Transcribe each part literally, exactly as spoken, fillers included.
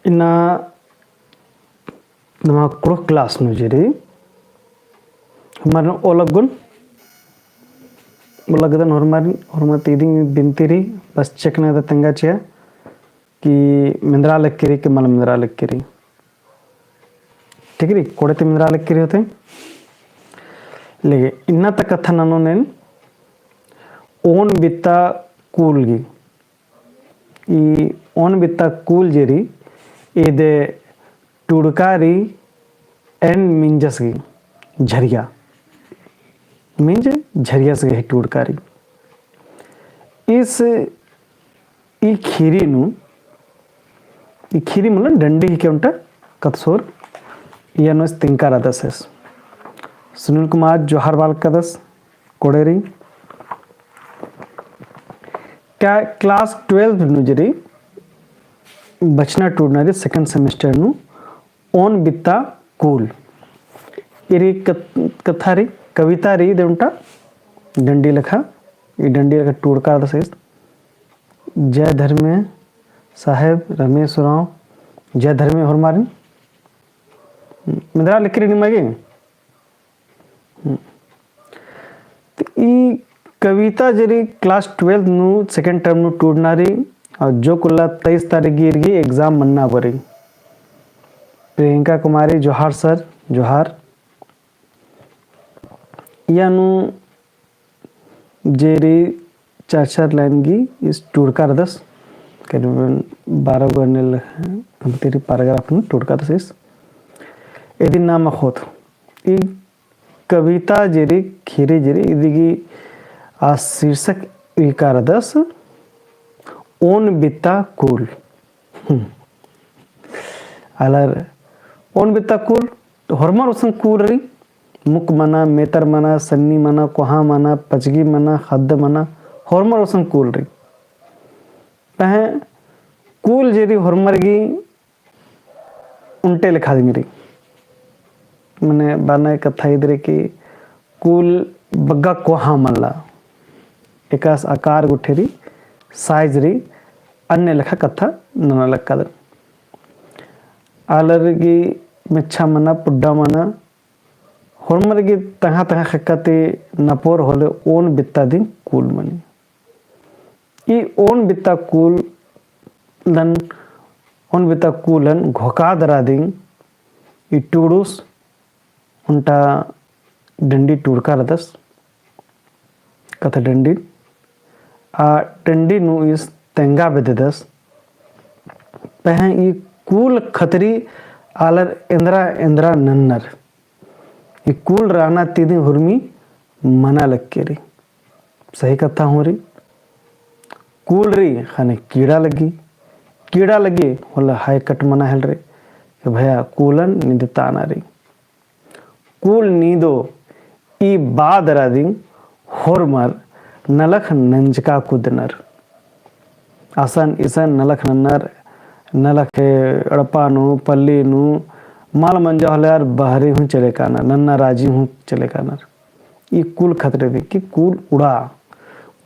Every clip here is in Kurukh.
इन्ना नमा कुँड़ुख़ class नू जे रई, होरमारिन ओलग्गन, ओलग्गदन होरमारिन, होरमर ती इदिन बिनती रई, बस check नना ता तेंगा चिआ कि मेंदरा लग्गी रई कि मल मेंदरा लग्गी रई। ठीक रई, कोड़े ती मेंदरा लग्गी रई होले। लेकिन इन्ना ता कत्था ननोन एन ओन बित्ता कूल गही। ई ओन बित्ता कूल जे रई, ईद टूड़का रई एन मिंजस गही, झरिया। मिंज झरियस गही टूड़का रई। ईस ई खीरी नू, ई खीरी मतलब डंडी हिके ओन्टा कत्थसोर, इया नू ईस तिंका रअदस ईस। सुनील कुमार जोहार बआ लगदस, कोड़े रई। का class twelve नू जे रई बछना टूड़ना रई second semester नू ओन बित्ता कूल। ई रई कत-, कत्था रई, कविता रई, ईद ओन्टा डंडी लेखा, ई डंडी लेखा टूड़का रअदस ईस। जय धर्मे साहेब, रमेश उराँव, जय धर्मे होरमारिन। मेंदरा लग्गी रई निमा गे? हम्म। तो ई कविता जे रई class twelve नू second term नू टूड़ना रई, और जो कुल्ला तेईस तारीख गे ईर गही exam मन्ना बरई। प्रियंका कुमारी जोहार sir, जोहार। इया नू जे रई चार चार line गही ईस टूड़का रअदस, करीबन बारह गो अन्ने ल-, अन्ते रई paragraph नू टूड़का रअदस ईस। इदिन नाम अख़ोत। ई कविता जे रई, खीरी जे रई, इदी गही आ शीर्षक इका रअदस ओन बित्ता कूल। हम्म। आलर ओन बित्ता कूल, तो होरमर ओसन कूल रई, मुक मना, मेतर मना, सन्नी मना, कोहाँ मना, पचगी मना, ख़द्द मना, होरमर ओसन कूल रई। पहें कूल जे रई होरमर गही ओन्टे लेखा दिम रई। मने बअना कत्था ईद रई कि कूल बग्गे कोहाँ मल्ला। एकासे आकार गुट्ठी रई, size रई, अन्ने लेखा कत्था नना लगदन। आलर गही मेच्छा मना, पुड्डा मना, होरमर गही तंग्है तंग्है ख़ेक्खा ती नपोर होले ओन बित्ता दिम कूल मनी। ई ओन बित्ता कूलन, ओन बित्ता कूलन घोखा दरा दिम ई टूड़ुस ओन्टा डंडी टूड़का रअदस, कत्था डंडी। आ डंडी नू ईस तेंगा बेद्ददस। पहें ई कूल खतरी आलर एन्दरा एन्दरा नन्नर। ई कूल रअना ती दिम हुरमी मना लग्गी रई। सही कत्था हूँ रई। कूल रई ख़ने कीड़ा लग्गी। कीड़ा लग्गी होले हाय कट मना हेलरई कि भया कूलन नीदताना रई। कूल नीदो ई बआ दरा दिम होरमर नलख नंजका कुदनर। असन इसन नलख नन्नर, नलख एड़पा नू, पल्ली नू, मल मंजा होले आर बहरी हूँ चले कानर, नन्ना राजी हूँ चले कानर। ई कूल खतरी दिम कि कूल उड़ा।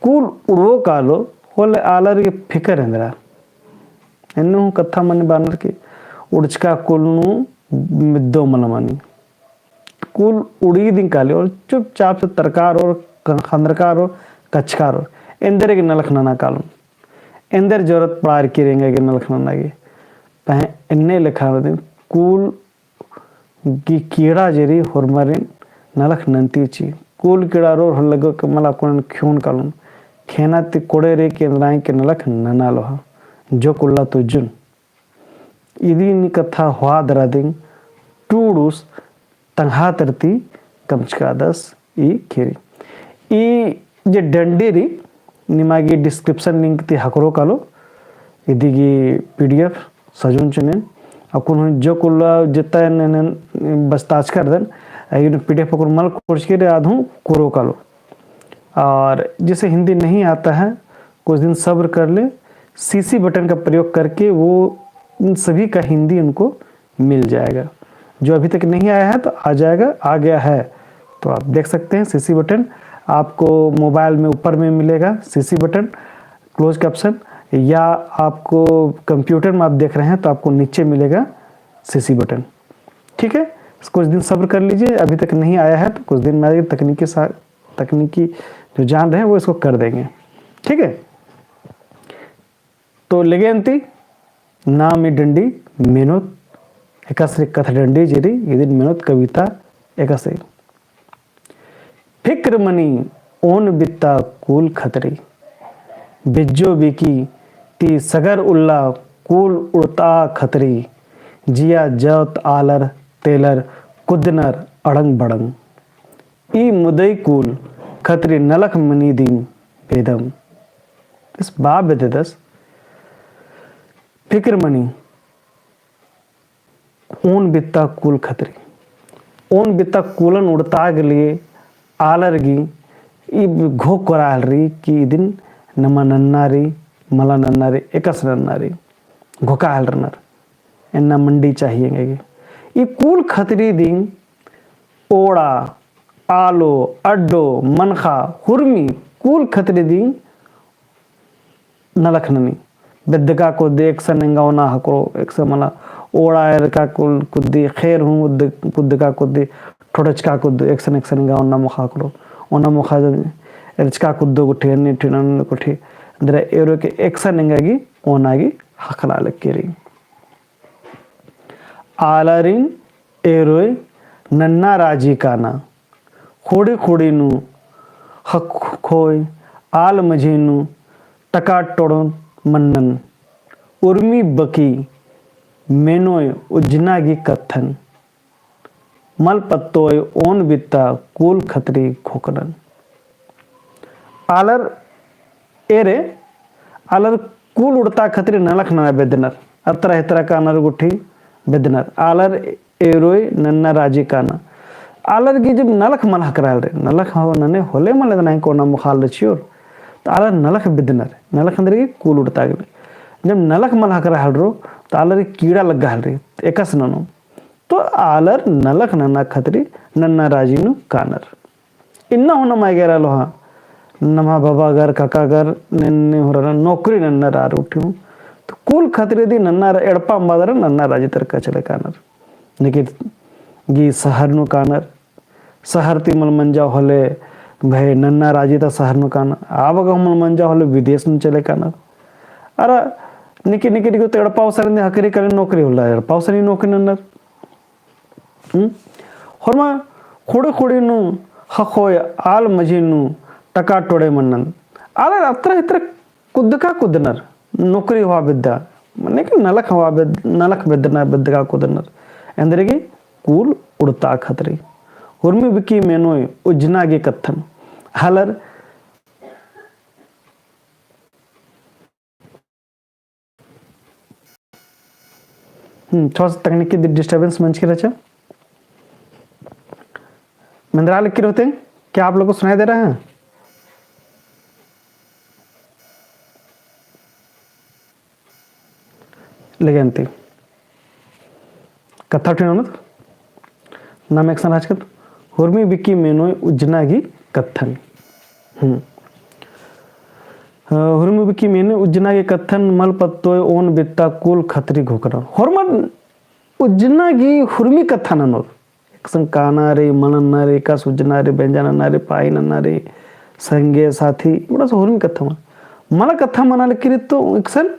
कूल उड़ो कालो, होले आलर गही फिकर एन्दरा। एन्ने हूँ कत्था मनी बअनर कि उड़चका कूल नू मिद्दो मल मनी। कूल उड़ी दिम काली और चुपचाप से तरकार और ख-, खंदरकार और कछकार और एन्देर गे नलख नना कालोन। एन्देर जरूरत पड़ार की रेंगे गे नलख नना गे। पहें एन्ने लेखा दिम कूल गही कीड़ा जे रई होरमारिन नलख नन्ती ची। कूल कीड़ा रओर होले लग्गो कि मला कुनन ख़ेओन कालोन। ख़ेना ती कोड़े रई कि एन्दरा एंके नलख नना लोहा। जो कुल्ला तुजुन। इदिन कत्था होआ दरा दिम टूड़ुस तंग्है तरती कमचकादस ई खीरी। ई जे डंडी रई निमा गे description link ती ख़क्खरो कालो। इदी गही PDF सजोन चिओन। अक्कुन हूँ जो कुल्ला जितना एन, एन, एन बस्ताचका रअदन, अक्कुन PDF अक्कुन मल कोरचकी रई आद हूँ कोरो कालो। और जिसे हिंदी नहीं आता है, कुछ दिन सब्र कर ले, CC button का प्रयोग करके वो उन सभी का हिंदी उनको मिल जाएगा। जो अभी तक नहीं आया है तो आ जाएगा, आ गया है तो आप देख सकते हैं। CC button आपको mobile में ऊपर में मिलेगा, CC button, closed caption, या आपको computer में आप देख रहे हैं तो आपको नीचे मिलेगा C C button। ठीक है, कुछ दिन सब्र कर लीजिए, अभी तक नहीं आया है तो कुछ दिन में आएगा। तकनीकी सा-, तकनीकी जो जान रहे हैं वो इसको कर देंगे। ठीक है, तो लगे अन्ती नाम ई डंडी मेनोत एकासे रई कत्था डंडी जे रई इदिन मेनोत कविता एकासे। फिक्र मनी ओन बित्ता कूल खतरी, बिज्जो बिकी ती सगर उल्ला कूल उड़ता खतरी, जिया जौत आलर तेलर कुद्दनर अड़ंग बड़ंग। ई मुदई कूल खतरी नलख मनी दिम बेदम। इस बा बेद्ददस फिक्र मनी ओन बित्ता कूल खतरी। ओन बित्ता कूलन उड़ता गे लिए आलर गी ई घोख कोरा हेलरी कि इदिन नमा नन्ना रई, मला नन्ना रई, एकासे नन्ना रई। घोखा हेलरनर। एन्ना मंडी चाहिए एंगे गे। ई कूल खतरी दिम ओड़ा, आलो, अड्डो, मनखा, हुरमी, कूल खतरी दिम नलख ननी। बेद्दका कुद्दी एकसन एंगा ओना ख़क्खरो, एकसन मला ओड़ा एरका कुल कुद्दी, ख़ेर हूँ कुद्द-, कुद्दका कुद्दी, ठोड़चका कुद्दो, एकसन एकसन एंगा ओना मोख़ा ख़क्खरो। ओना मोख़ा एरचका कुद्दो गुट्ठी, अन्ने ठिन अन्ने गुट्ठी। दरा एरो के एकसन एंगा गी ओना गी ख़क्खरा लगी रई। आलारिन एरोय नन्ना राजी काना, खुड़ी खुड़ी नू ख़क्खोय आल मझी नू टका टोड़ोन मन्नन, उर्मी बकी मेनोय उज्जना गी कत्थन, मल पत्तोय ओन बित्ता कूल खतरी घोकनन। आलर एरे, आलर कूल उड़ता खतरी नलख नना बेद्दनर, अतरा हितरा कानर गुट्ठी बेद्दनर। आलर एरोय नन्ना राजी काना। आलर गी जब नलख मल ख़क्खरा हेलरी, नलख हव नने होले मल एदना ही कोना मोख़ा आलर चिओर, तो आलर नलख बेद्दनर, नलख एन्देर गी कूल उड़ता गे। जब नलख मल ख़क्खरा हेलरो, तो आलर कीड़ा लग्गा हेलरी, एकासे ननो। तो आलर नलख नना खतरी नन्ना राजी नू कानर। इन्ना हूँ नमा एरा लोहा, नमा बाबागर, काकागर, नन्ने होरना नौकरी नन्ना रअर गुट्ठी हूँ। तो कूल खतरी दिम नन्ना रा-, एड़पा अम्बा दरा नन्ना राजी तरका चले कानर। लेकिन गी शहर नू कानर, शहर ती मल मंजा होले, भई नन्ना राजी ता शहर नू कानर, आ बग्गे हूँ मल मंजा होले विदेश नू चले कानर। अरा निकी निकी दिगो तो एड़पा ओसरिन ख़क्खरी काली नौकरी होले, एड़पा ओसरिन नौकरी नन्नर। हम्म? होरमा खुड़ी खुड़ी नू ख़क्खोय आल मझी नू टका टोड़े मन्नन। आलर अतरा हितरा कुद्दका कुद्दनर, नौकरी होआ बेद्दा, मने कि नलख होआ बेद-, नलख बेद्दना बेद्दका कुद्दनर। एन्देर गी कूल उड़ता खतरी। हुरमी बिकी मेनोय उज्जना गी कत्थन। आलर हम्म, थोड़ा सा तकनीकी डि-, disturbance मंजकी रहचा। मेंदरा लगी रहते हैं, क्या आप लोग को सुनाई दे रहा है? लगे अन्ती। कत्था ठिन ओनत। नाम एकसन रहचकत, हुरमी बिकी मेनोय उज्जना गी कत्थन। हम्म। अ, हुरमी बिकी मेनोय उज्जना गी कत्थन, मल पत्तोय ओन बित्ता कूल खतरी घोकनन। होरमा उज्जना गी हुरमी कत्था ननोर। एकसन काना रई, मल नन्ना रई, एकासे उज्जना रई, बेंजा नन्ना रई, पाई नन्ना रई, संगे साथी, बड़ा सा हुरमी कत्था मना। मला कत्था मना लगी रई तो एकसन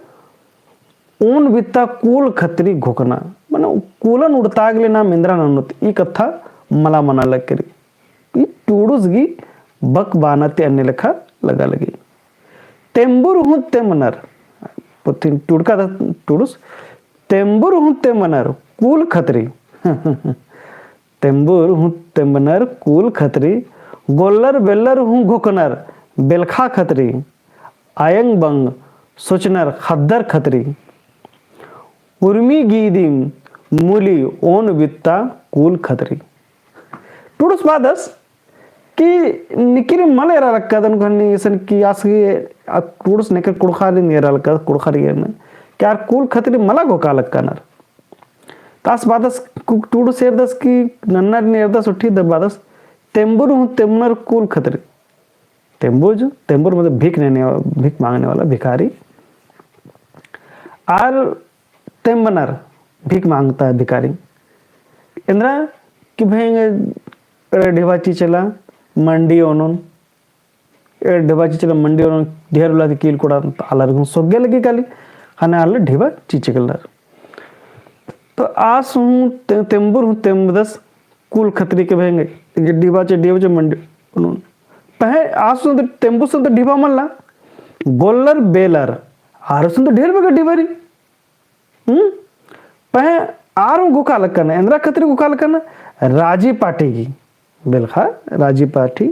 ओन बित्ता कूल खतरी घोकना, मने कूलन उड़ता गे लिए नाम एन्देरा ननोत, ई कत्था मला मना लगी रई। ई टुड़ुस गी बक बाना ती अन्ने लेखा लगा लगी। तेम्बुर हूँ तेम्बनर, पुथिन टुड़का दा टुड़ुस, तेम्बुर हूँ तेम्बनर कूल खतरी। तेम्बुर हूँ तेम्बनर कूल खतरी, गोल्लर बेल्लर हूँ घोकनर बेलखा खतरी, अयंग बंग सोचनर ख़द्दर खतरी, उर्मी गही दिम मुली ओन बित्ता कूल खतरी। टुड़ुस बादस कि निकिरी मल एरा लक्कादन कहनी, इसन कि आस गे आ टुड़ुस नेकर कुँड़ुख़ारिन एरा लक्का, कुँड़ुख़ारी एरना, कि आर कूल खतरी मला घोका लक्कानर। तास बादस कु-, टुड़ुस एरदस कि नन्नारिन एरदस उठी द बादस, तेम्बुर हूँ तेम्बनर कूल खतरी। तेम्बुज, तेम्बुर मतलब भीख लेने वा-, भीख माँगने वाला भिखारी। आर तेम्बनर भीख मांगता भिखारी। एन्दरा कि भई एंगा ढिबा चिच्चकला मंडी ओनोन, ए ढिबा चिच्चकला मंडी ओनोन ढेर उल्ला ती कील कोड़ा आलर हूँ सोग्गे लग्गी काली, ख़ने आलर ढिबा चिच्चकलर। तो आस हूँ ते-, तेम्बुर हूँ तेम्बदस कुल खतरी के भई एंगा ढिबा चे, ढिबा चे मंडी ओनोन। पहें आस हूँ तो तेम्बुस तो ढिबा मल्ला, गोल्लर बेलर आर हूँ तो ढेर बग्गे ढिबा रई। हम्म? पहें आर हूँ घोखा लक्कन, एन्दरा खतरी घोखा लक्कन, राजी पार्टी की। बेलखा राजी पार्टी।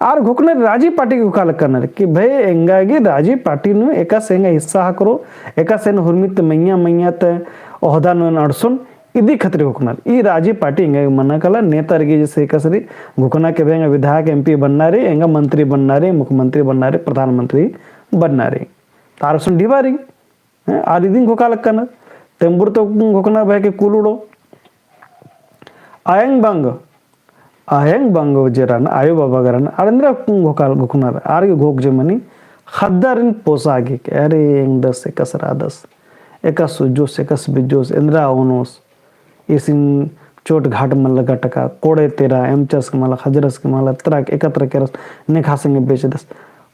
आर घोखनर राजी पार्टी की घोखा लक्कनर कि भई एंगा गे राजी पार्टी नू एकासे एंगा हिस्सा ख़क्खरो, एकासे एन हुरमित मइय्याँ मइय्याँ ता ओहदा नू अंड़सोन, इदी खतरी घोखनर। ई राजी पार्टी एंगा गे मना काला, नेतार गे जैसे एकासे रई घोखना के भई एंगा विधायक, एमपी बनना रई, एंगा मंत्री बनना रई, मुख्यमंत्री बनना रई, प्रधानमंत्री बनना रई। तो आर हूँ ढिबा रई। हैं, आर इदिन घोखा लक्कनर, तेम्बुर तो घोखना भई के कुल उड़ो। अयंग बंग, अयंग बंग जे रअनर, आयो बाबा गे रअनर, आर एन्दरा घोखा, घोखनर, आर गे घोख जे मनी, ख़द्दरिन पोसा गे, अरे एंगदस, एकासे रअदस, एकासे उज्जोस, एकासे बिज्जोस, एन्दरा ओनोस, इसिन चोट घाट मल लग्गा टका, कोड़े तेरा, एमचस के मला, खजरस के मला, तरा के, एका तरा केरस, नेखा संगे बेचदस।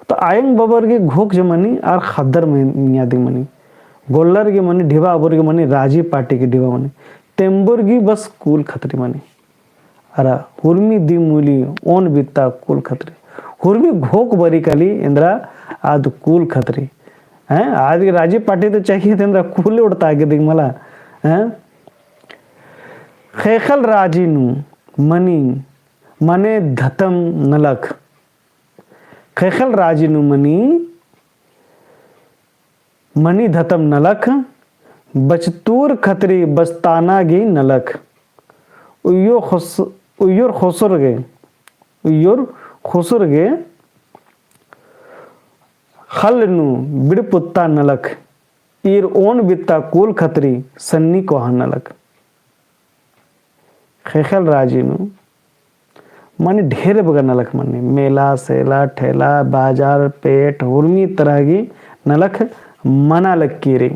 तो अयंग बबर गे घोख जे मनी, आर ख़द्दर मइय्याँ दिम मनी। गोल्लर गे मनी, ढिबा अबोर गे मनी, राजी पार्टी की ढिबा मनी। तेम्बुर गे बस कुल खतरी मनी। अरा हुरमी दिम उली ओन बित्ता कुल खतरी। हुरमी घोख बरई काली एन्दरा आद कुल खतरी। हैं? आद गे राजी पार्टी तो चाहिए तो एन्दरा कुल उड़ता गे दिम मला। हैं? ख़ेख़ेल राजी नू मनी मने धतम नलख। ख़ेख़ेल राजी नू मनी मनी धतम नलख, बचतूर खतरी बस्ताना गे नलख। उइयोर ख़ोस-, उइयोर ख़ोसर गे, उइयोर ख़ोसर गे ख़ल्ल नू बिड़पुत्ता नलख, ईर ओन बित्ता कुल खतरी सन्नी कोहा नलख। ख़ेख़ेल राजी नू मनी ढेर बग्गे नलख मनी, मेला, सेला, ठेला, बाजार, पेट, हुरमी तरह गे नलख मना लगी रई।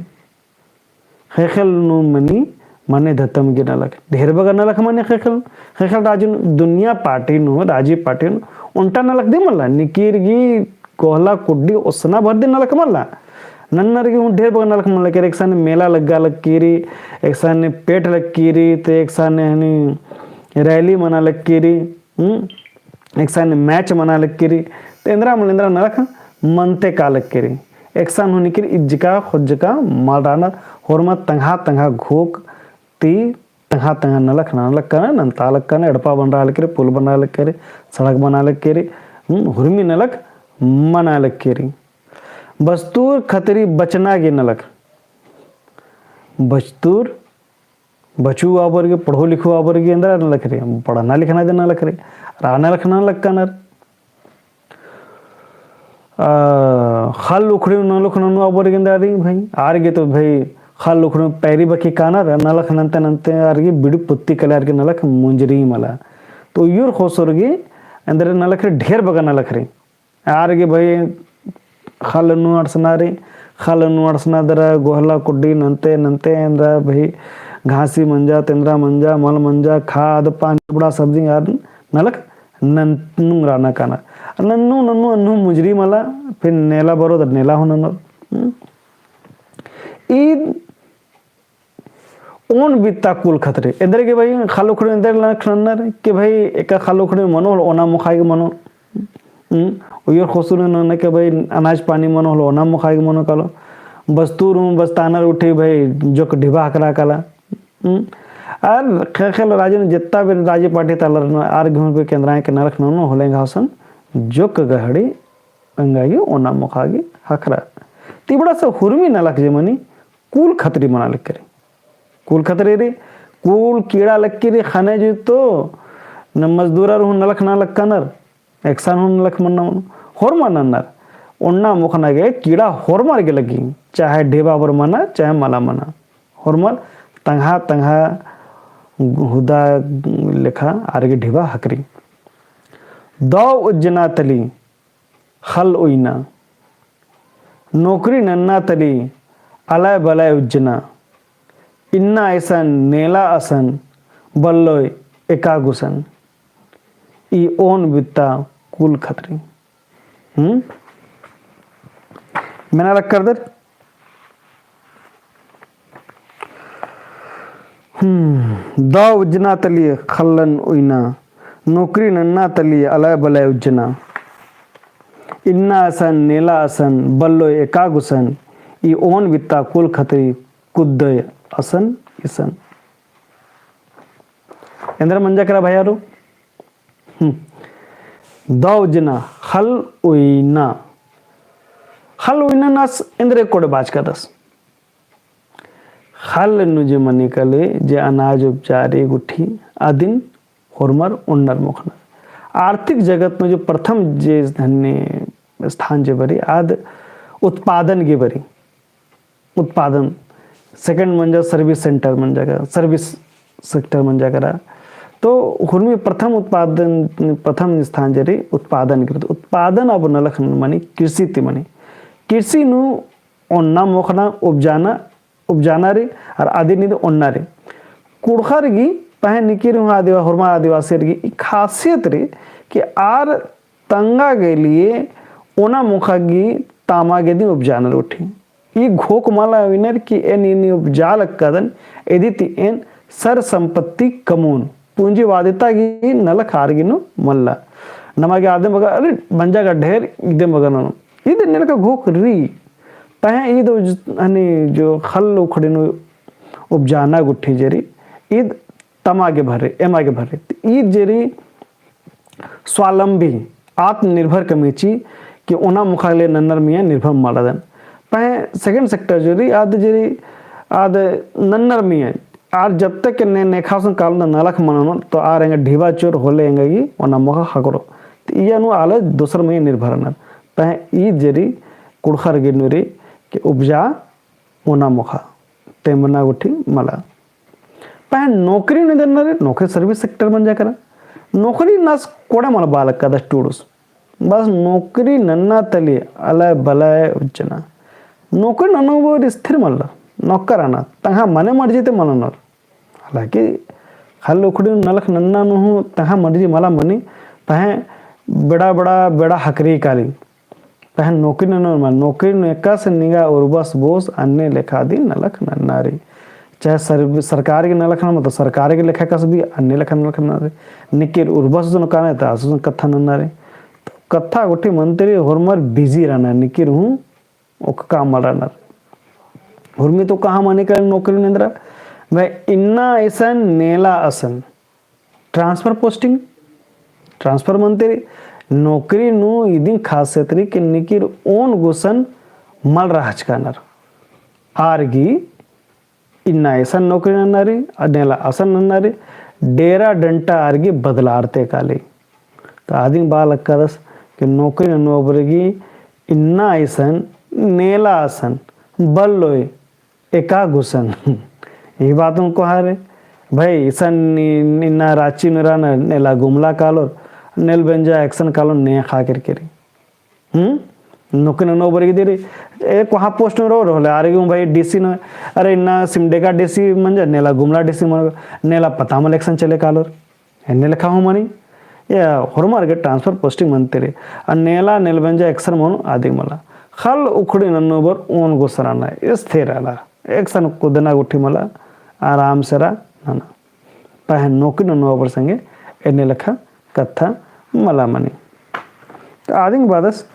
ख़ेख़ेल नू मनी मने धतम गे नलख, ढेर बग्गे नलख मनी ख़ेख़ेल, ख़ेख़ेल राजी नू, दुनिया पार्टी नू, राजी पार्टी नू, ओन्टा नलख दिम मल्ला, निकिर गे गोहला कुड्डी ओसना भर दिम नलख मल्ला। नन्नर गे हूँ ढेर बग्गे नलख मना लगी रई, एकसाने मेला लग्गा लगी रई, एकसाने पेट लग्गी रई, ते एकसाने हनी rally मना लगी रई, हम्म? एकसाने match मना लगी रई, ते एन्दरा मल एन्दरा नलख मनते का लगी रई। एकसाने हूँ निकिर इज्जका, खुज्जका, मल रअनर, होरमा तंग्हा तंग्हा घोख ती तंग्हा तंग्हा नलख नना लक्कनर, नन्ता लक्कनर, एड़पा बनरा लगी रई, पुल बनरा लगी रई, सड़क बना लगी रई, हम्म, हुरमी नलख मना लगी रई। बस्तूर खतरी बचना गे नलख। बस्तूर बचू आबर गे, पढ़ो लिखो आबर गे एन्दरा नलख रई, पढ़ना लिखना दे नलख रई, रअना लखना लक्कनर। आ, ख़ल्ल उखड़े नलख ननू आबर गे एन्दरा रई भई, आर गे तो भई ख़ल्ल उखड़े पैरी बखी कानर, नलख नन्ते नन्ते आर गे बिड़पुत्ती काली आर गे नलख मुंजरी मला। तो उइयोर ख़ोसर गे एन्दरा नलख रई, ढेर बग्गे नलख रई। आर गे भई ख़ल्ल नू अंड़सना रई, ख़ल्ल नू अंड़सना दरा गोहला कुड्डी नन्ते नन्ते एन्दरा भई घासी मंजा, तेन्दरा मंजा, मल मंजा, खाद, पानी, बड़ा सब्जी आर नलख नन्नुम रअना कानर। नन्नू, नन्नू, अन्नू मुंजरी मला, फिर नेला बरओ दरा नेला हूँ ननोर। हम्म। ई ओन बित्ता कुल खतरी। एन्दर गे भई ख़ल्ल उखड़े एन्दर नलख नन्नर कि भई एका ख़ल्ल उखड़े मनो होले ओना मोख़ा गे मनो। हम्म, उइयोर ख़ोसर नू नन्नर कि भई अनाज पानी मनो होले ओना मोख़ा गे मनो कालो। बस्तूर हूँ बस्तानर उठी भई जोक ढिबा हकरा काला। हम्म, आर ख़ेख़ेल राजी नू जेत्ता भी राजी पार्टी ता आलर आर गे हूँ भी एन्दरा के नलख ननो होले एंगा हूँ सन जोक गहड़ी एंगा गे ओना मोख़ा गे हकरा। ती बड़ा सा हुरमी नलख जे मनी कुल खतरी मना लगी रई। कुल खतरी रई, कुल कीड़ा लगी रई ख़ने जो तो न मजदूरर हूँ नलख नना लक्कनर, एकसन हूँ नलख मन्ना मनो, होरमर नन्नर। ओन्ना मोख़ना गे कीड़ा होरमर गे लग्गी, चाहे ढिबा आबर मना, चाहे मला मना। होरमर तंग्हा तंग्हा हुदा लेखा आर गे ढिबा हकरी। दौ उज्जना तली ख़ल्ल उइना। नोकरी नन्ना तली अलय बलय उज्जना, इन्ना इसन नेला असन, बल्लोय एका गुसन, ई ओन बित्ता कुल खतरी। हम्म? मेना लक्करदर? हम्म, दव उज्जना तलिये खल्लन उइना, नौकरी नन्ना तलिये अलय बलय उज्जना। इन्ना असन, नेला असन, बल्लोय एका गुसन, ई ओन बित्ता कुल खतरी, कुद्दय असन इसन। एन्देर मंजा केरा भैयारो? हम्म। दव उज्जना, खल उइना। खल उइना नस एन्देर कोड़े बाचकादस। खल नू जे मनी काली, जे अनाज उपजारी गुट्ठी, अदिन होरमर ओन्नर मोख़नर। आर्थिक जगत नू जे प्रथम जे धन्य स्थान जे बरी, आद उत्पादन गे बरी। उत्पादन, second मंजा service center मंजा केरा, service sector मंजा केरा। तो हुरमी प्रथम उत्पादन, प्रथम स्थान जे रई उत्पादन गे रई। उत्पादन अब नलख मनी कृषि ती मनी। कृषि नू ओन्ना मोख़ना, उपजाना, उपजाना रई, अरा अदिन इद ओन्ना रई। कुँड़ुख़र गही पहें निकिर हूँ आदिवा-, होरमा आदिवासियर गही ई खासियत रई कि आर तंगा गे लिए ओना मोख़ा गही तमा गे दिम उपजानर गुट्ठी। ई घोख मला उइनर कि एन इन्नी उपजा लक्कादन, इदी ती एन सर संपत्ति कमोन। पूंजीवादिता गही नलख आर गे नू मल्ला। नमा गे आदिम बगा, अरे, मंजा गा ढेर, इदिम बगा ननो। इद एन्ने लेखा घोख रई। पहें इद उज-, हनी जो खल उखड़ी नू उपजाना गुट्ठी जे रई, इद तमा गे भर रई, एमा गे भर रई। ईद जे रई स्वावलंबी, आत्मनिर्भर कमई ची कि ओना मोख़ा ले नन्नर मइय्याँ निर्भर मल रअदन। पहें second sector जे रई, आद जे रई, आद नन्नर मइय्याँ, आर जब तक ने नेखा सुन कालोन नलख मल ननोर, तो आर एंगा ढिबा चोर होले एंगा गही ओना मोख़ा ख़क्खरो। तो इया नू आले दोसर मइय्याँ निर्भर रअनर। पहें ईद जे रई कुँड़ुख़र गे नू रई कि उपजा ओना मोख़ा, तेमना गुट्ठी मला। पहें नौकरी नू देना रई, नौकरी service sector मंजा केरा। नौकरी नस कोड़े मला बआ लक्कादस टूड़ुस। बस नौकरी नन्ना तली अलय बलय उज्जना। नौकरी नन्ना बर स्थिर मल्ला, नौकर रअना, तंग्है मने मर्जी ती मल ननोर। हालांकि खल उखड़ी नू नलख नन्ना नू हूँ तंग्है मर्जी मला मनी, पहें बेड़ा बेड़ा बेड़ा ख़क्खरी काली। पहें नौकरी नू नन्ना, नौकरी नू एकासे निंगा उर्बस बोस अन्ने लेखा दिम नलख नन्ना रई। चाहे सर-, सरकार गे नलख नन्ना, तो सरकार गे लेखा कस भी अन्ने लेखा नलख नन्ना रई। निकिर उर्बस जो नकाने, तो आसुस कत्था नन्ना रई। तो कत्था गुट्ठी मंतरी होरमर busy रअनर, निकिर हूँ ओक्का काम मल रअनर। हुरमी तो कहाँ मनी काली नौकरी नू एन्दरा, भाई इन्ना इसन नेला असन। Transfer posting, transfer मंतरी, नौकरी नू इदिन खासियत रई कि निकिर ओन गुसन मल रहचकानर। आर गही इन्ना इसन नौकरी नन्ना रई, नेला असन नन्ना रई, डेरा डंटा आर गही बदलारते काली। तो आदिम बआ लक्कादस कि नौकरी नन्ना बरगी इन्ना इसन नेला असन बल्लोय एका गुसन। ई बात उनको हारे। भाई, इसन नी-, इन्ना राँची नू रअनर, नेला गुमला कालोर, नेल बेंजा एकसन कालोर ने खा केरकी रई। हम्म? नौकरी नन्ना बरगी दे रई। एक वहाँ post नू रओ, रओ ले, आर गे हूँ भाई DC नू, अरे इन्ना सिमडेगा DC मंजा, नेला गुमला DC मंजा, नेला पता मल एकसन चले कालोर। एन्ने लेखा हूँ मनी, या होरमर गे transfer posting मंतरी। आ नेला नेल बेंजा एकसन मनो आदिम मला। खल उखड़ी नन्ना बर ओन गुसन रअना, स्थिर रअना। एकसन कुदना गुट्ठी मला, आराम से रअना। पहें नौकरी नन्ना बर संगे एन्ने लेखा कत्था मला मनी। तो आदिम बअदस,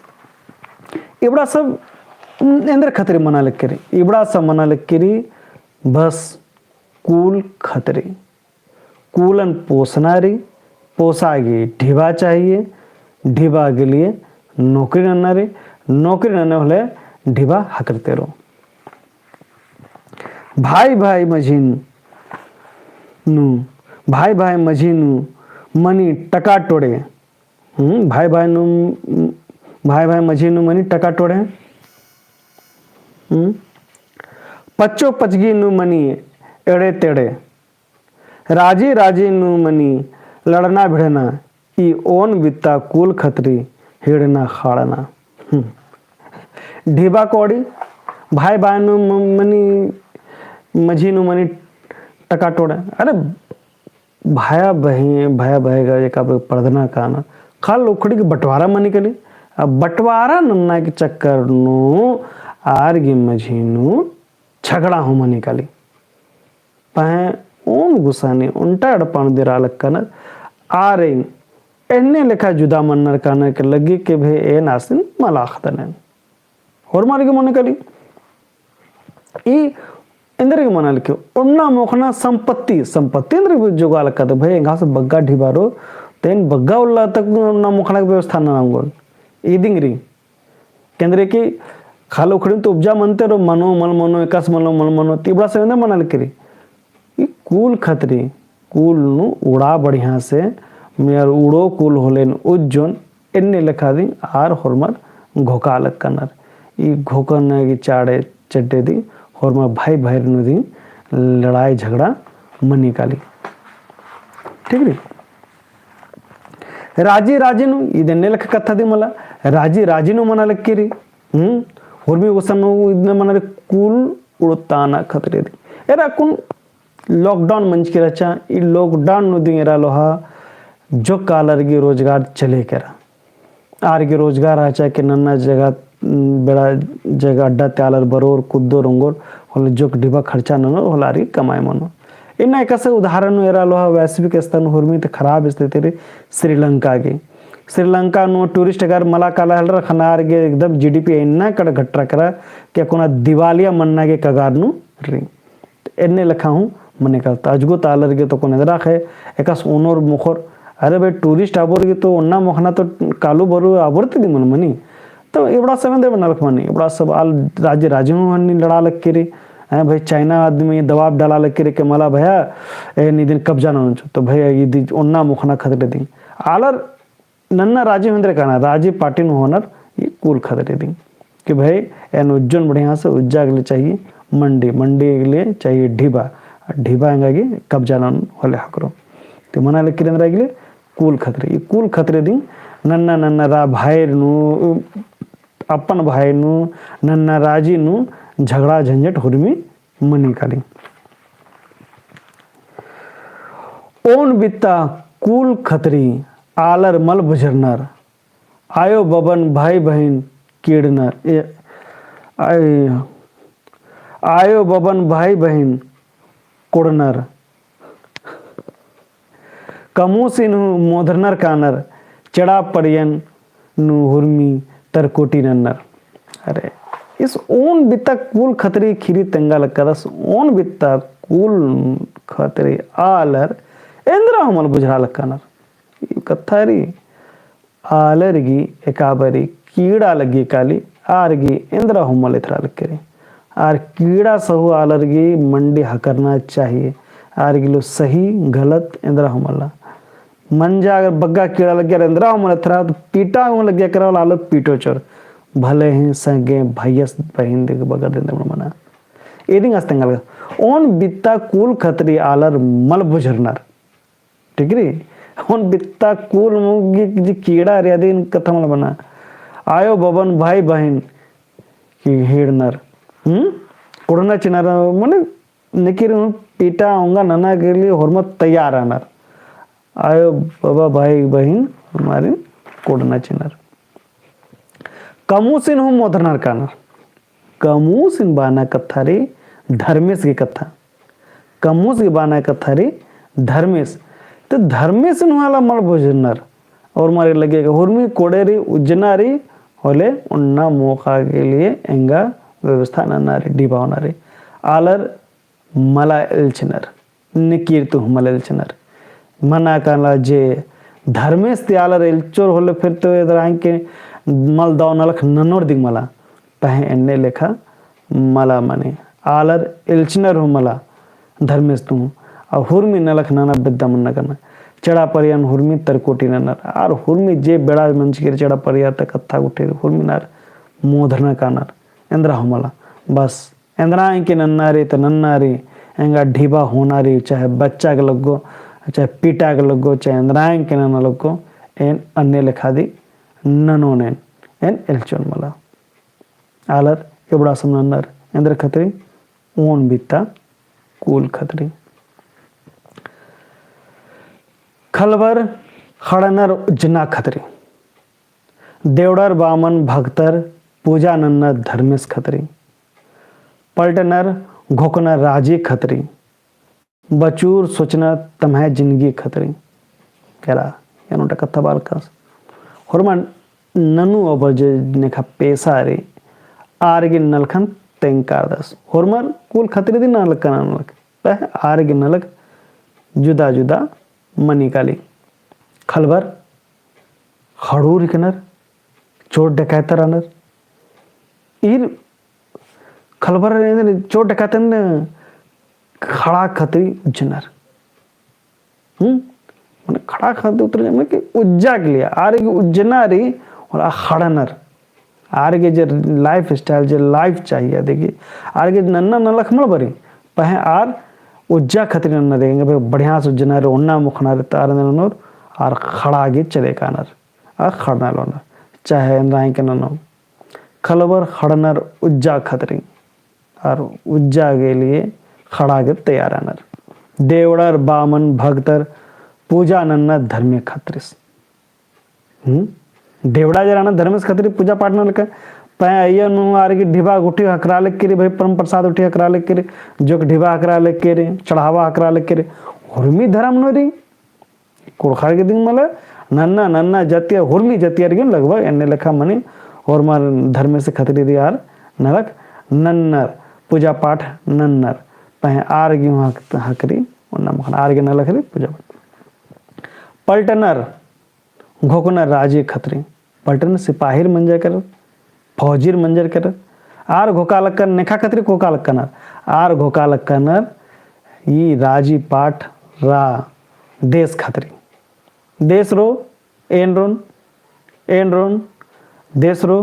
इबड़ा सब एन्देर खतरी मना लक्की रई, इबड़ा सब मना लक्की रई, बस कुल खतरी। कुलन पोसना रई, पोसा गे ढिबा चाहिए, ढिबा गे लिए नौकरी नन्ना रई, नौकरी नन्ना होले ढिबा ख़क्खरते रओ। भाई भाई मझी नू, भाई भाई मझी नू मनी टका टोड़े। हम्म, भाई भाई नू, भाई भाई मझी नू मनी टका टोड़े। हम्म, पच्चो पचगी नू मनी एड़े तेड़े। राजी राजी नू मनी लड़ना भिड़ना, ई ओन बित्ता कुल खतरी हिड़ना खाड़ना। हम्म। ढिबा कौड़ी, भाई भाई नू म-, मनी, मझी नू मनी टकाटोड़। अरे भाया बहिन, भाया बहिन गा एका बे परदना काना। खाल उखड़ी के बंटवारा मनी काली। अब बंटवारा नन्ना के चक्कर नू आर गे मझी नू झगड़ा हूँ मनी काली। पहें ओन गुसानी ओन्टा एड़पा नू दिरा लक्कनर। आर एन्ने लेखा जुदा मन्नर काना के लग्गी के भे एन आसिन मला अख़दन एन। होरमर गे मनी काली। ई एन्देर गे मना लगी, ओन्ना मोख़ना संपत्ति, संपत्ति एन्देर गे जोगा लक्कदय भई, एंगा से बग्गा ढिबा रओ, तेन बग्गा उल्ला तक ओन्ना मोख़ना के व्यवस्था नना ओंगोन। इदिंग रई। केन्देर की खाल उखड़िन तो उपजा मनते रओ, मनो, मल मनो, एकासे मनो, मल मनो, ती इबड़ा सब एन्देर मना लगी रई। ई कुल खतरी, कुल नू उड़ा बढ़िया से, मेर उड़ो कुल होले नू उज्जोन, एन्ने लेखा दिम आर होरमर घोका लक्कनर। ई घोकना गे चाड़े चड्डे दिम होरमर भाई भाई नू दिम लड़ाई झगड़ा मनी काली। ठीक रई? राजी राजी नू, इद एन्ने लेखा कत्था दिम मला, राजी राजी नू मना लगी रई। हम्म, होरमी गुसन नू इदने मना रई कुल उड़ताना खतरी दिम। एरा कुन lockdown मंजकी रहचा, ई lockdown नू दिम एरा लोहा जोक्क आलर गे रोजगार चले केरा। आर गे रोजगार रहचा के नन्ना जगह, उम, बेड़ा जगह अड्डा ती आलर बरोर, कुद्दोर, ओंगोर, होले जोक्क ढिबा खर्चा ननोर, होले आर गे कमाई मनो। इन्ना एकासे उदाहरण नू एरा लोहा वैश्विक स्तर नू होरमी ती खराब स्थिति रई श्रीलंका गे। श्रीलंका नू tourist अगर मला काला हेलरा ख़ने आर गे एकदम GDP इन्ना कड़ घटरा केरा के अक्कुन दिवालिया मन्ना गे कगार नू रई। एन्ने लेखा हूँ मनी काली। अजगो ता आलर गे तो अक्कुन एन्दरा ख़े, एकासे ओनोर मोख़ोर। अरे भाई, tourist आबोर गे तो ओन्ना मोख़ना तो कालू बरू आबोर ती दिम मल मनी। तो इबड़ा सब एन्देर मना लगी मनी, इबड़ा सब आल राजी राजी हूँ हन्नी लड़ा लगी रई। हैं भाई, चाइना आदमी दबाव डाला लगी रई के मला भैया, एन इदिन कब्जा ननोन चिओ। तो भैया, इदी ओन्ना मोख़ना खतरी दिम। आलर नन्ना राजी हूँ एन्देर काना, राजी party नू होनर, ई कुल खतरी दिम। कि भाई, एन उज्जोन बढ़िया से, उज्जा के लिए चाहिए मंडी, मंडी के लिए चाहिए ढिबा, ढिबा एंगा गे कब्जा ननोन होले ख़क्खरो। तो मना लगी रई एन्देर गे कुल खतरी, ई कुल खतरी दिम नन्ना नन्ना रा भाई नू, अपन भाई नू, नन्ना राजी नू झगड़ा झंझट होरमी मनी काली। ओन बित्ता कुल खतरी आलर मल बुझरनर, आयो बबन भाई बहिन किड़नर, ए, आय-, आयो बबन भाई बहिन कोड़नर, कमूसिन हूँ मोधरनर कानर, चेड़ा परियन नू हुरमी तरकोटी नन्नर। अरे, इस ओन बित्ता कुल खतरी खीरी तेंगा लक्कदस, ओन बित्ता कुल खतरी आलर एन्दरा हूँ मल बुझरा लक्कनर। ई कत्था रई, आलर गे एकाबारी कीड़ा लग्गी काली, आर गे एन्दरा हूँ मल एथरा लक्की रई। आर कीड़ा सहू आलर गे मंडी हकरना चाहिए। आर गे लो सही गलत एन्दरा हूँ मला। मंजा अगर बग्गा कीड़ा लग्गी आर एन्दरा हूँ मल एथरा तो पीटा हूँ लग्गी केरा, आलर पीटो चोर। भले ही संगे भैयस बहिन दिम बगर दिन मना। एदिंग आस तेंगा लगा। ओन बित्ता कुल खतरी आलर मल बुझरनर। ठीक रई? ओन बित्ता कुल मुगी जी कीड़ा रई अदिन कत्था मल मना। आयो बबन भाई बहिन किड़नर। हम्म? कोड़ना चिनर, मने निकिर हूँ पीटा ओंगा नना के लिए होरमर तैयार रअनर। आयो बबा भाई बहिन हमारे कोड़ना चिनर। कमूसिन हूँ मोधरनर कानर। कमूसिन बअना कत्था रई धर्मेस गे कत्था। कमूस गे बअना कत्था रई धर्मेस। तो धर्मेसिन हूँ आलर मल बुझरनर। ओरमर गे लग्गी के हुरमी कोड़े रई, उज्जना रई, होले ओन्ना मोख़ा के लिए एंगा व्यवस्था नन्ना रई, डिबा होना रई। आलर मला एल्चनर, निकिर तो हूँ मल एल्चनर। मना काला जे धर्मेस ती आलर एल्चोर होले फिर तो एदरा एंके मल दव नलख ननोर दिम मला। पहें एन्ने लेखा मला मनी। आलर एल्चनर हूँ मला धर्मेस ती हूँ। आ हुरमी नलख नना बेद्दा मन्ना कना। चेड़ा परियन हुरमी तरकोटी ननर। आर हुरमी जे बेड़ा मंजकी रई चेड़ा परिया ता कत्था गुट्ठी हुरमी नार मोधरना कानर। एन्दरा हूँ मला। बस एन्दरा एंके नन्ना रई तो नन्ना रई, एंगा ढिबा होना रई, चाहे बच्चा के लग्गो, चाहे पीटा के लग्गो, चाहे एन्दरा एंके नना लग्गो, एन अन्ने लेखा दिम ननोन एन, एन एल्चोन मला। आलर इबड़ा सम नन्नर, एन्दर खतरी ओन बित्ता कूल खतरी। खलबर ख़ड़नर उज्जना खतरी। देवड़र बामन भगतर पूजा नन्नर धर्मेस खतरी। पलटनर घोकनर राजी खतरी। बचूर सोचनर तम्है जिनगी खतरी। एरा, एन ओन्टा कत्था बालकस। होरमर ननू अबर जे नेखा पेसा री, आर गे नलखन तेंग कारदस। होरमर कुल खतरी दिम नलख नना नलख। पहें आर गे नलख जुदा जुदा मनी काली। खलबर ख़ड़ूर हिकनर, चोर डकैतर रअनर। ईर खलबर चोर डकैतन ख़ड़ा खतरी उज्जनर। हम्म? मने ख़ड़ा खतरी उतर, मने कि उज्जा के लिए, आर गे उज्जना री, और आ ख़ड़नर। आर गे जे lifestyle, जे life चाहिए, आ देखी, आर गे नन्ना नलख मल बरी, पहें आर उज्जा खतरी नन्ना देखी, बढ़िया से उज्जना री, ओन्ना मोख़ना री, तार ननोर, आर ख़ड़ा गे चले कानर। आ ख़ड़ना लोनर, चाहे एन्दरा हिके ननोर। खलबर ख़ड़नर उज्जा खतरी, आर उज्जा के लिए ख़ड़ा गे तैयार रअनर। देवड़र बामन भगतर पूजा नन्नर धर्मे खतरीस। हम्म? देवड़ा जे रअनर धर्मेस खतरी पूजा पाठ नना लगनर। पहें अइय्या नू आर गे ढिबा गुट्ठी हकरा लगी री, भाई परम प्रसाद गुट्ठी हकरा लगी री, जोक ढिबा हकरा लगी री, चढ़ावा हकरा लगी री। होरमी धर्म नू री, कुँड़ुख़र गे दिम मला, नन्ना, नन्ना जतिया, होरमी जतिया गे लगभग एन्ने लेखा मनी, होरमर धर्मेस खतरी री आर नलख नन्नर, पूजा पाठ नन्नर, पहें आर गे हक-, हकरी, ओन्ना मोख़ना आर गे नलख री पूजा पाठ। पलटनर, घोकनर राजी खतरी, पलटनर सिपाहिर मंजर केरर, फौजीर मंजर केरर, आर घोका लगनर, नेखा खतरी घोका लगनर, आर घोका लगनर, ई राजी पाठ रा देश खतरी। देश रो, एन रोन, एन रोन, देश रो,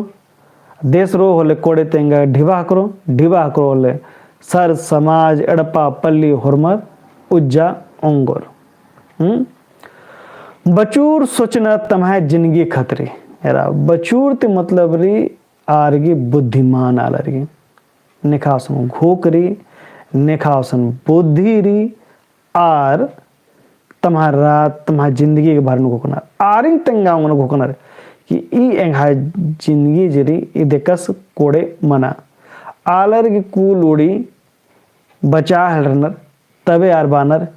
देश रो होले कोड़े तेंगा ढिबा हकरो, ढिबा हकरो होले सर समाज एड़पा पल्ली होरमर उज्जा ओंगोर। हम्म? बचूर सोचनर तम्है जिनगी खतरी। एरा बचूर ती मतलब री आर गे बुद्धिमान आलर गे। नेखा असन घोक री, नेखा असन बुद्धि री, आर तम्हरा, तम्हरा जिंदगी के बारे में घोकनर। आरिन तेंगा ओंगनर घोकनर कि ई एंग्है जिंदगी जे री, ई देकस कोड़े मना। आलर गे कुल उड़ी बचा हेलरनर, तबे आर बानर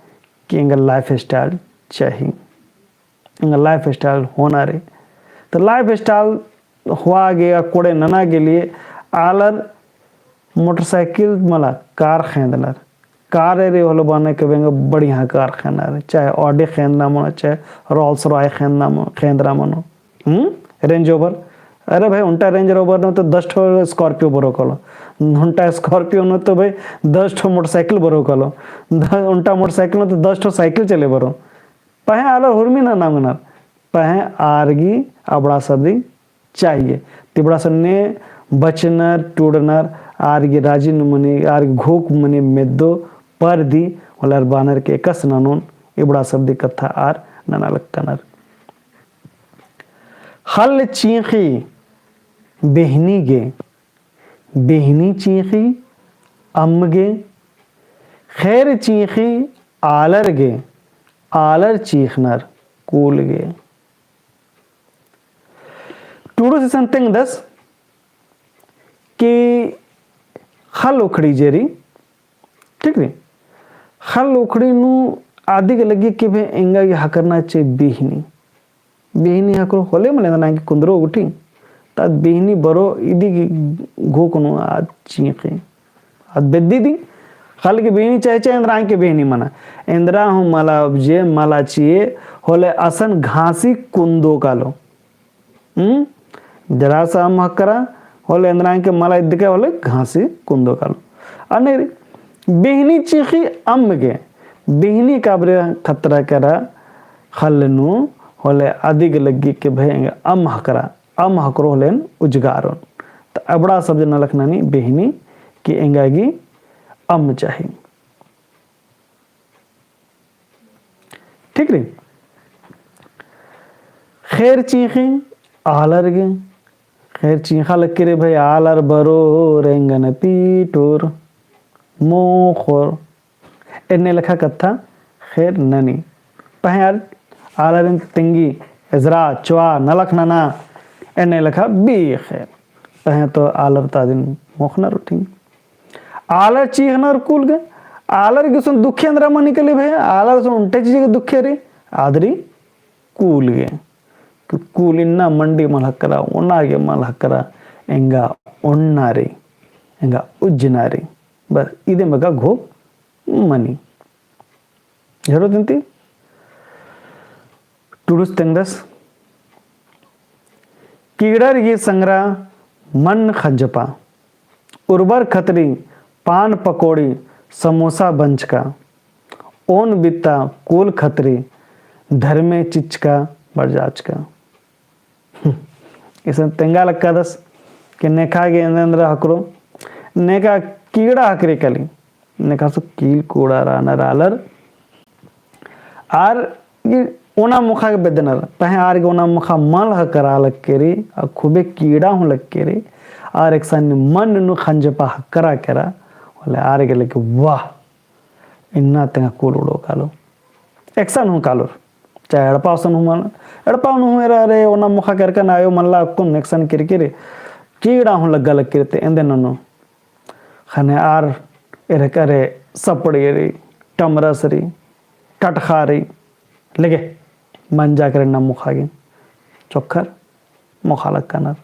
कि एंगा lifestyle चाही। एंगा lifestyle होना रे। तो lifestyle होआ गे या कोड़े नना के लिए आलर motorcycle मला car खेंदनर। Car रे होले बाने के बेंगा बढ़िया car खेंदनर, चाहे Audi खेंदना मनो, चाहे Rolls Royce खेंदना मनो, खेंदना मनो। हम्म? Range Rover। अरे भाई, ओन्टा Range Rover नू तो दस ठो Scorpio बरओ कालो। ओन्टा Scorpio नू तो भाई दस ठो motorcycle बरओ कालो। द-, ओन्टा motorcycle नू तो दस ठो cycle चले बरओ। पहें आलर हुरमी नना ओंगनर। पहें आर गे अबड़ा सबदी चाहिए। तिबड़ा सन्ने बचनर, टूड़नर, आर गे राजी नू मनी, आर गे घोक मनी मेद्दो परदी, होले आर बानर के एकस ननोन, इबड़ा सबदी कत्था आर नना लगनर। ख़ल्ल चींख़ी बेहनी गे, बेहनी चींख़ी अम्म गे, ख़ेर चींख़ी आलर गे, आलर चींख़नर कुल गे। टूड़ुस इसन तेंगदस कि ख़ल्ल उखड़ी जे री, ठीक री? ख़ल्ल उखड़ी नू अदिक लग्गी कि भे एंगा गे हकरना चे बेहनी। बेहनी हकरो होले मने एन्दरा गे कुन्दरो गुट्ठी। तात बेहनी बरओ इदी गे घोक नू आद चींख़ी। आद बेद्दी दी, ख़ल्ल गे बेहनी चाहे, चाहे एन्दरा गे बेहनी मना। एन्दरा हूँ मला जे मला चिए होले असन घासी कुन्दो कालो। हम्म? जरा सा अम्म हकरा होले एन्दरा गे मला इद्दके होले घासी कुन्दो कालो। अन्ने री, बेहनी चींख़ी अम्म गे, बेहनी काबरे खतरा केरा ख़ल्ल नू होले अदिक लग्गी कि भे एंगा अम्म हकरा। अम्म हकरो होले एन उजगारोन। त अबड़ा सबदी नलख ननी बेहनी कि एंगा गे अम्म चाही। ठीक री? ख़ेर चींख़ी आलर गे, खैर, चींख़ा लक्की रे भई, आलर बरोर, एंगन पीटोर, मोख़ोर। एन्ने लेखा कत्था खैर ननी। पहें आर आलरिन तेंगी, एजरा, चोआ, नलख नना, एन्ने लेखा बी खैर। पहें तो आलर ता अदिन मोख़नर उठिन। आलर चींख़नर कूल गे, आलर गुसन दुखे एन्दरा मनी कली भई, आलर गुसन ओन्टे चीज गे दुखे री, आद री कूल गे। तो कूल इन्ना मंडी मल ख़क्खरा, ओना गे मल ख़क्खरा, एंगा ओन्ना री, एंगा उज्जना री। बस, इदे मगा घोख मनी। झरो तिन्ती। टुडुस तेंगदस। कीड़र गही संगरा मन्न खंजपा। उर्बर खतरी पान पकौड़ी समोसा बंचका। ओन बित्ता कूल खतरी धर्मे चिचका बरजाचका। इसन तेंगा लक्कादस कि नेखा गे एन्देर एन्देर ख़क्खरो, नेखा कीड़ा ख़क्खरी कली, नेखा सु कील कूड़ा रअनर आलर। आर गे ओना मोख़ा गे बेद्दनर, पहें आर गे ओना मोख़ा मल ख़क्खरा लक्की री, आ खूबे कीड़ा हूँ लक्की री, आर एकसन मन्न नू खंजपा ख़क्खरा केरा, होले आर गे लगे वाह, इन्ना तेंगा कूल उड़ो कालो। एकसन हूँ कालोर। चाहे एड़पा ओसन हूँ मल, एड़पा नू हूँ एरा रे, ओना मोख़ा केरकन आयो मल्ला अक्कुन एकसन किरकिरी, कीड़ा हूँ लग्गा लक्की री ते एन्देर ननू। ख़ने आर एरका रे सपड़ी री, टमरस री, टटख़ा री, लेगे मंजा केरे ना मोख़ा गे, चोक्खर मोख़ा लक्कनर।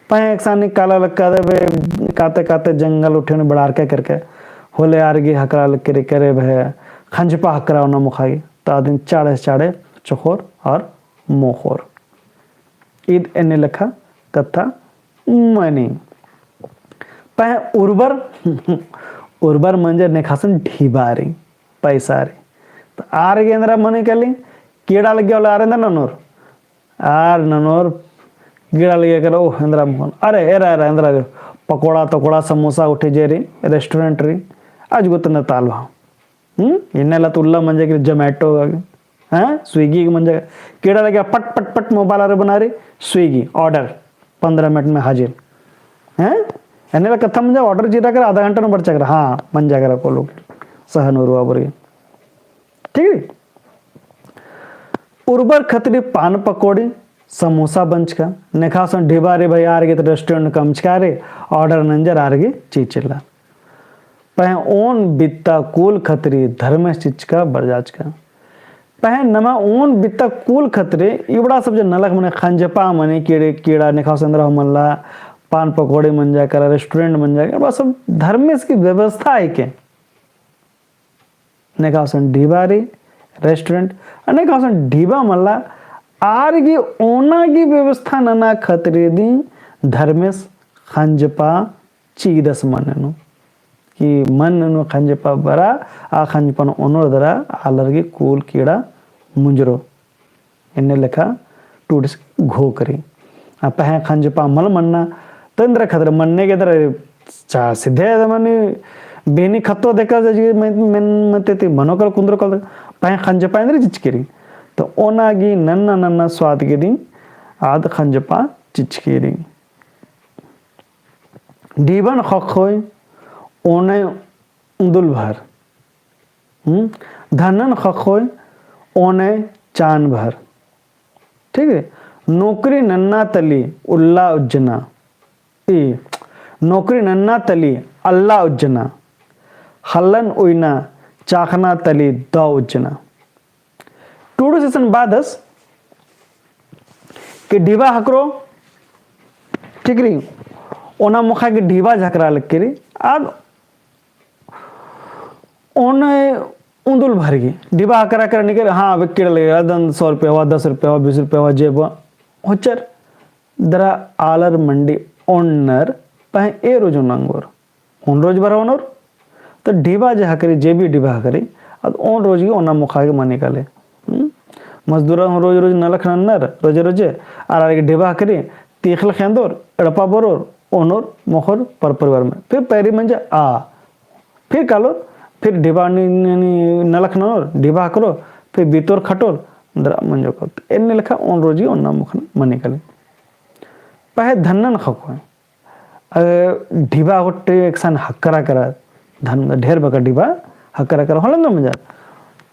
पहें एकसानी काला लक्कादर बे, काते काते जंगल उठेन बड़ारके केरके, होले आर गे ख़क्खरा लक्की री केरे भई, खंजपा ख़क्खरा ओना मोख़ा गे, ता अदिन चाड़े चाड़े चोख़ोर और मोख़ोर। ईद एन्ने लेखा कत्था मनी। पहें उर्बर, उर्बर मंजा नेखासन ढिबा री, पैसा री। तो आर गे एन्दरा मनी कली, कीड़ा लग्गी होले आर एन्दरा ननोर। आर ननोर कीड़ा लग्गी केरा, ओह, एन्दरा मोख़ोन। अरे, एरा, एरा, एन्दरा रे। पकोड़ा, तकोड़ा, समोसा उठे जे री, restaurant री। आज गोतना ताल भा। हम्म? इन्ने ला तो उल्ला मंजा के Zomato, हैं? Swiggy के मंजा। कीड़ा लग्गी, पट, पट, पट, mobile आर बना री, Swiggy, order, पन्द्रह मिनट में हाजिर। हैं? एन्ने ला कत्था मंजा, order चिरा केरा, आधा घंटा नू बरचा केरा। हाँ, मंजा केरा कोलो के। सहन उरुआ बरगे। ठीक है? उर्बर खतरी पान पकौड़ी, समोसा बंचका, नेखासन ढिबा री भई आर गे तो restaurant कमचका री, order नंजर आर गे चिचिला। पहें ओन बित्ता कूल खतरी धर्मेस चिचका बरजाचका। पहें नमा ओन बित्ता कूल खतरी इबड़ा सब जे नलख मने खंजपा मने कीड़े, कीड़ा नेखास एन्दरा हो मल्ला, पान पकौड़े मंजा केरा, restaurant मंजा केरा, इबड़ा सब धर्मेस की व्यवस्था है के। नेखासन ढिबा री, restaurant, अ नेखासन ढिबा मल्ला, आर गे ओना गे व्यवस्था नना खतरी दिम धर्मेस खंजपा चिदस मन्न नू। कि मन्न नू खंजपा बरा, आ खंजपन ओनोर दरा, आलर गे कूल कीड़ा मुंजरो। एन्ने लेखा टूड़िस घोख री। आ पहें खंजपा मल मन्ना, तो एन्दरा खतरी मन्ने गे दरा चा सीधे मने बेनी खत्तो देखा जे मेन, मेन मते ती मनो कल कुंदरो कल पहें खंजपा एन्दरा चिचकी री। तो ओना गे नन्ना नन्ना स्वाद गे दिम आद खंजपा चिचकी री। ढिबन ख़क्खोय ओने उन्दुल भर। हम्म? धनन ख़क्खोय ओने चान भर। ठीक है? नौकरी नन्ना तली उल्ला उज्जना। ई, नौकरी नन्ना तली अल्ला उज्जना। हल्लन उइना चाखना तली दौ उज्जना। टूड़िस इसन बादस कि ढिबा ख़क्खरो, ठीक री, ओना मोख़ा गे ढिबा झकरा लक्की री, आद ओने उन्दुल भर गे, ढिबा ख़क्खरा ख़क्खरा निकर, हाँ, अब कीड़ा लगे, अदन सौ रुपया हुआ, दस रुपया हुआ, बीस रुपया हुआ, जेब हुआ, होचर, दरा आलर मंडी ओन्नर, पहें ए रोज ओना ओंगोर। ओन रोज बरओनर, तो ढिबा जे ख़क्खरी, जे भी ढिबा ख़क्खरी, अद ओन रोज गे ओना मोख़ा गे मनी काले। हम्म? मजदूरा हूँ रोज रोज नलख नन्नर, रोजे रोजे, आर आर गे ढिबा ख़क्खरी, तीख़िल ख़ेंदोर, एड़पा बरोर, ओनोर, मोख़ोर, पर परिवार में। फिर पैरी मंजा आ, फिर कालोर, फिर ढिबा नी, नी, नी, नलख ननोर, ढिबा ख़क्खरोर, फिर बीतोर खटोर, दरा मंजो कल। एन्ने लेखा ओन रोज गे ओना मोख़ा मनी काले। पहें धन नन ख़क्खोय। अ, ढिबा होले एकसन हकरा करा, धन ढेर बग्गे ढिबा हकरा करा होले न मजा।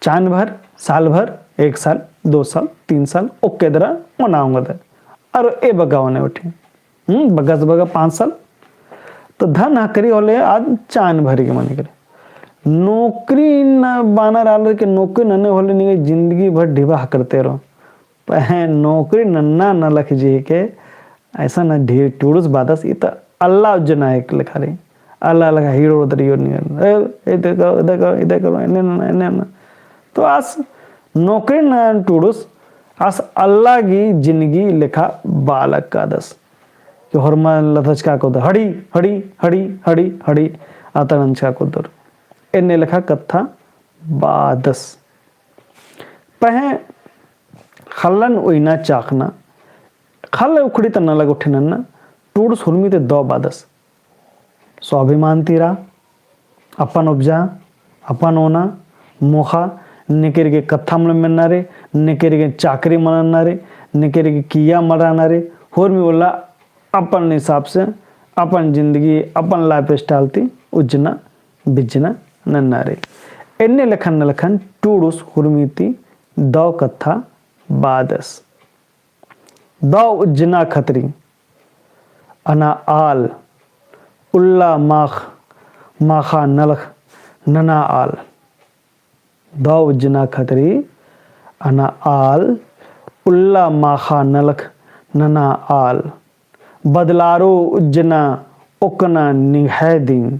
चान भर, साल भर, एक साल, दो साल, तीन साल, ओक्के दरा ओना ओंगदर। अरा ए बग्गे ओने उठी। हम्म, बग्गे से बग्गे पाँच साल। तो धन हकरी होले आद चान भरी के मने करे। नौकरी न बानर आलर के नौकरी नने होले निंग्है जिंदगी भर ढिबा हकरते रओ। पहें नौकरी नन्ना नलख जे के ऐसा न ढेर टूड़ुस बादस, ई त अल्ला उज्जना एक लेखा रई। अल्ला लेखा हीरो उतरी यो नियर। ए, ए, इदे करो, इदे करो, इदे करो, एन्ने नन्ना, एन्ने नन्ना। तो आस नौकरी न टूड़ुस, आस अल्ला गही जिंदगी लेखा बालक कादस। कि होरमा लतचका कोदर, हड़ी, हड़ी, हड़ी, हड़ी, हड़ी, आता नंजका कोदर। एन्ने लेखा कत्था बादस। पहें ख़ल्लन उइना चाख़ना, ख़ल्ल उखड़ी ता नलख उठी नन्ना, टूड़ुस हुरमी ती दव बादस। स्वाभिमान ती रआ, अपन उपजा, अपन ओना, मोख़ा, निकिर गे कत्था मल मेन्ना रई, निकिर गे चाकरी मल नन्ना रई, निकिर गे किया मल रअना रई, हुरमी उल्ला अपन हिसाब से, अपन जिंदगी, अपन lifestyle ती उज्जना, बिज्जना नन्ना रई। एन्ने लेखन नलखन टूड़ुस हुरमी ती दव कत्था बादस। दव उज्जना खतरी अना आल, उल्ला माख़, माख़ा नलख नना आल। दव उज्जना खतरी अना आल, उल्ला माख़ा नलख नना आल। बदलारो उज्जना ओक्कना निंग्है दिम।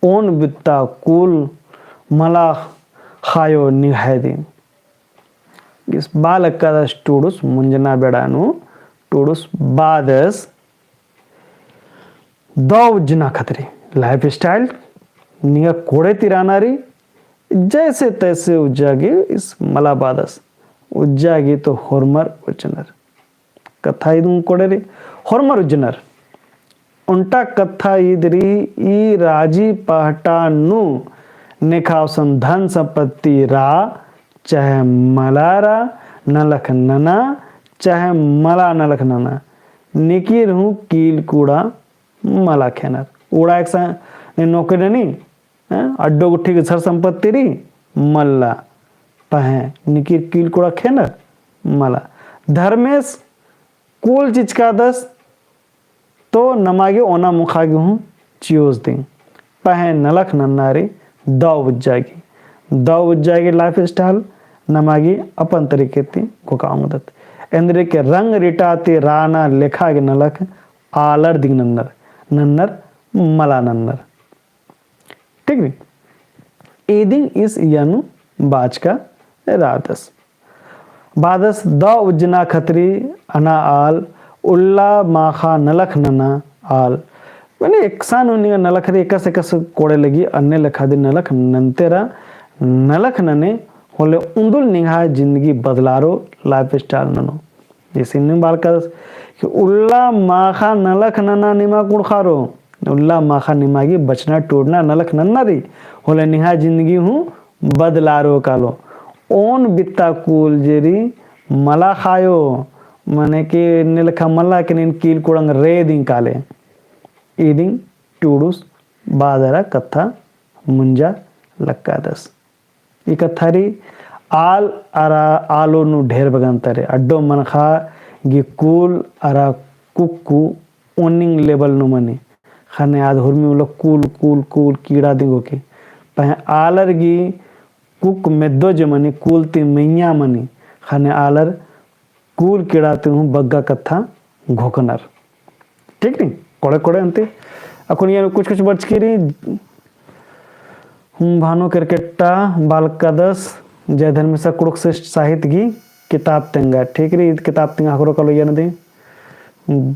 ओन बित्ता कूल मला ख़ायो निंग्है दिम। इस बालक कादस टूड़ुस मुंजना बेड़ा नू टूड़ुस बादस दव उज्जना खतरी। Lifestyle निंगा कोड़े ती रअना रई, जैसे तैसे उज्जा गे इस मला बादस। उज्जा गे तो होरमर उज्जनर। कत्था ईद हूँ कोड़े रई, होरमर उज्जनर। ओन्टा कत्था ईद रई, ई राजी पहटा नू नेखा असन धन संपत्ति रआ, चाहे मला रआ, नलख नना, चाहे मला नलख नना। निकिर हूँ कील कूड़ा मला खेनर। उड़ा एकसन नौकरी ननी, हैं? अड्डो गुट्ठी के सर संपत्ति रई, मल्ला। पहें निकिर कील कूड़ा खेनर, मला। धर्मेस कूल चिचकादस, तो नमा गे ओना मोख़ा गे हूँ चिओस दिम। पहें नलख नन्ना रई दव उज्जा गे। दव उज्जा गे lifestyle नमा गे अपन तरीके ती घोखा ओंगदत। एन्देर के रंग रिटा ती रअना लेखा गे नलख आलर दिम नन्नर, नन्नर मला नन्नर। ठीक रई? इदिन इस इया नू बाचका रअदस। बादस दव उज्जना खतरी अना आल, उल्ला माख़ा नलख नना आल। मने एकसन हूँ निंगा नलख रई, एकस एकस कोड़े लगी, अन्ने लेखा दिम नलख नन्ते रआ, नलख नने होले उन्दुल निंग्है जिंदगी बदलारो, lifestyle ननो। जैसे इन्ने बालक कादस कि उल्ला माख़ा नलख नना निमा कुँड़ुख़ारो, उल्ला माख़ा निमा गे बचना टूड़ना नलख नन्ना रई, होले निंग्है जिंदगी हूँ बदलारो कालो। ओन बित्ता कूल जे रई मला ख़ायो, मने कि एन्ने लेखा मला कि नीन कील कूड़ंग रई दिम काले। इदिन टूड़ुस बादरा कत्था मुंजा लक्कादस। ई कत्था रई आल अरा आलो नू ढेर बग्गे अंतर रई। अड्डो मनखा गे कूल अरा कुक्कु ओनिंग level नू मनी। ख़ने आद हुरमी उल्ला कूल, कूल, कूल कीड़ा दिम घोखी। पहें आलर गे कुक्क मेद्दो जे मनी, कूल ती मइय्याँ मनी। ख़ने आलर कूल कीड़ा ती हूँ बग्गे कत्था घोखनर। ठीक रई? कोड़े कोड़े अन्ती। अक्कुन इय्या नू कुछ कुछ बरचकी रई। हूँ, भानु केरकेट्टा बालक कादस, जय धर्मेसा कुँड़ुख़ श्रेष्ठ साहित्य गही किताब तेंगा। ठीक रई, किताब तेंगा ख़क्खरो कालो इय्या नू दिम।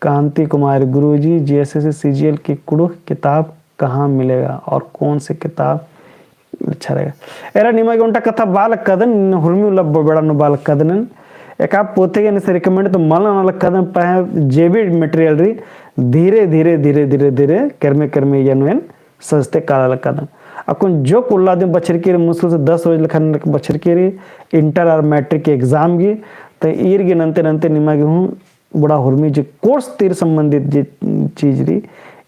कांति कुमार गुरुजी, जीएसएससी सीजीएल की कुँड़ुख़ किताब कहाँ मिलेगा और कौन सी किताब अच्छा रहेगा? एरा निमा गे ओन्टा कत्था बआ लक्कादन, हुरमी उल्ला बेड़ा नू बआ लक्कादन। एका पोते गे एन्ने recommend तो मल नना लक्कादन, पहें जे भी material रई, धीरे, धीरे, धीरे, धीरे, धीरे, केरमे, केरमे इय्या नू एन सजते काला लक्कादन। अक्कुन जोक उल्ला दिम बछरकी रई, मुश्किल से दस रोज लेखा बछरकी रई, inter और matric के exam गही, तो ईर गही नन्ते, नन्ते निमा गे हूँ बड़ा हुरमी जे course तिर संबंधित जे चीज रई,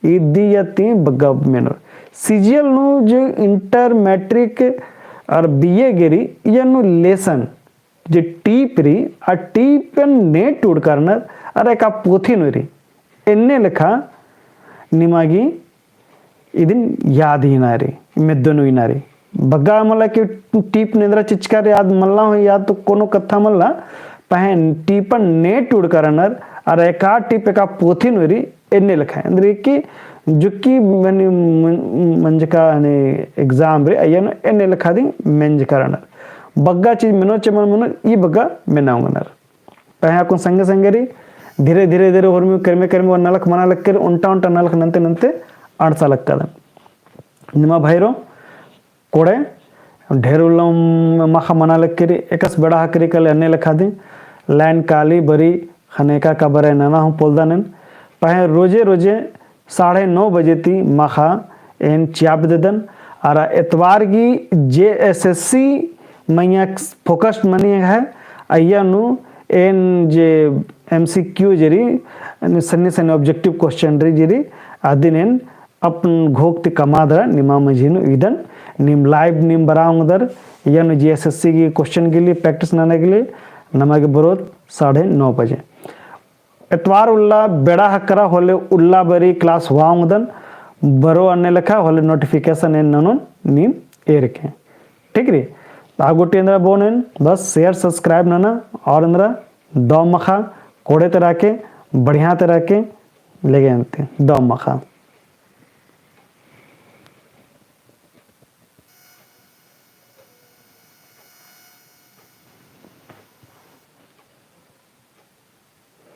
इदी या ती बग्गा मेनोर। CGL नू जे inter, matric और BA गे रई, या नू lesson जे टीप रई, आ टीपन ने टूड़ करनर, अरा एका पोथी नू रई। एन्ने लेखा निमा गे इदिन याद ही ना रई, मेद्दो नू ही ना रई। बग्गा मला कि टीपन एन्दरा चिचका रई, याद मल्ला हो, याद तो कोनो कत्था मल्ला, पहें टीपन ने टूड़ करनर, अरा एका टीप एका पोथी नू रई, एन्ने लेखा। एन्देर कि जुक्की मने मन-, मंजका ने exam रई, अइय्या नू एन्ने लेखा दिम मेंजका रअनर। बग्गा चीज मेनो चे मल मेनो, ई बग्गा मेना ओंगनर। पहें अक्कुन संगे संगे रई, धीरे धीरे धीरे होरमी करमे करमे नलख मना लक्कर, ओन्टा ओन्टा नलख नन्ते नन्ते अंड़सा लक्कादन। निमा भइरो, कोड़े, ढेर उल्ला माखा मना लक्कर, एकस बेड़ा हकरी कले अन्ने लेखा दी, line काली बरी, ख़ने का का बरे नना हूँ पोल्लदन एन। पहें रोजे रोजे साढ़े नौ बजे ती माखा एन चिआ बेद्ददन। अरा एतवार गी JSSC मइय्याँ focus मनी है, अइय्या नू एन जे MCQ जे रई, सन्नी सन्नी objective question रई जे रई, अदिन एन अपन घोख ती कमआ दरा निमा मझी नू ईदन। नीम live नीम बरआ ओंगदर, या नू JSSC गी question गे लिए, practice नना गे लिए, नमा गे बरोत साढ़े नौ बजे। एतवार उल्ला बेड़ा हकरा होले उल्ला बरी class होआ ओंगदन, बरो अन्ने लेखा होले notification एन ननोन नीम एरके। ठीक रई? आ गूटी एन्दरा बओन एन, बस share, subscribe नना, और एन्दरा दव माखा, कोड़े ती रअके, बढ़िया ती रअके, लेगे अन्ती, दव माखा।